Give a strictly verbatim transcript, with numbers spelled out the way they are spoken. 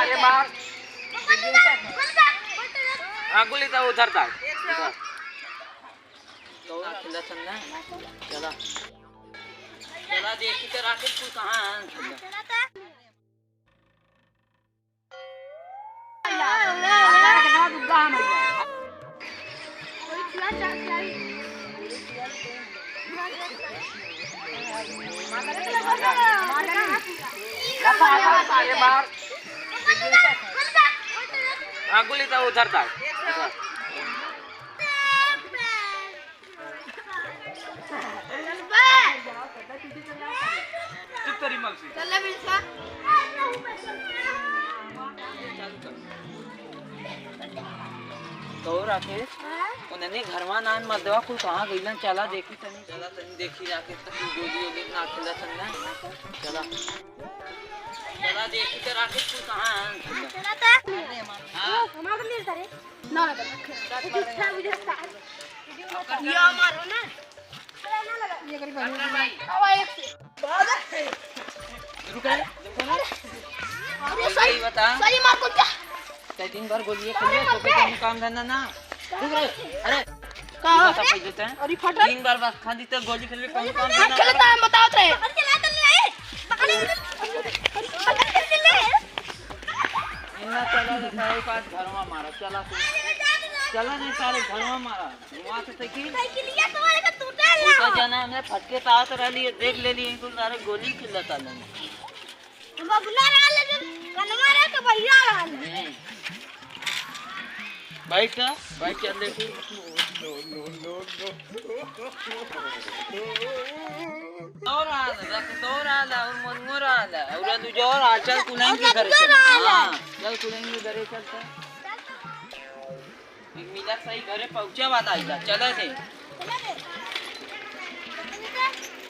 अरे मार। हाँ, गोली तो उधर था। उधर। तो ना खेला था ना। चला। चला देखी तो राकेश तू कहाँ है? हाँ, गोली तो उधर था। चुप करी मौसी। चल ले बिल्सा। तो राकेश, हाँ? उन्हने घरवा नान मर्दवा कुल कहाँ गइलन, चला देखी तनी। चला तनी देखी राकेश, तो तू गोली ओली ना खेला तनी ना। चला। चला देखी तो राकेश कुल कहाँ हैं? चला तो। हाँ। हमारा तो मिलता रे। ना लगा। ये हमारा ना। ये करीब है। आवा एक से। रुक रे, रुक रे। अरे सही, सही बता। सही मार को क्या? तै तीन बार गोलियां खेलिया, तो कोई काम धंधा ना। रुक रे, अरे। का? बता पहिले तै। अरे फट। तीन बार बस खाली तै गोली खेलबे, कौन काम धंधा? खेलता है, बताओ तै। इन्ना चला रे, सारे पास घरवा मारा, चला तू। चला नहीं, सारे घरवा मारा। वहाँ से साइकिल। साइकिलिया तो एक टूटल ना। उनका जाना हमने फटके तो आवत रहली है, देख लेली, इनको सारे गोली खिलता नहीं। बबुला रहल है, जब कनवा रहे तो भैया रहल है। हम्म। बैठ जा, बैठ जा, देखी। और आ जा, देख, और आ जा, और मनमोर आ जा, और तू जो और आ, चल, कुलाइन के घर चल। हाँ, चल, कुलाइन के घरे चल, चल। मिला सही घरे पहुँचे वाला आइला, चले थे।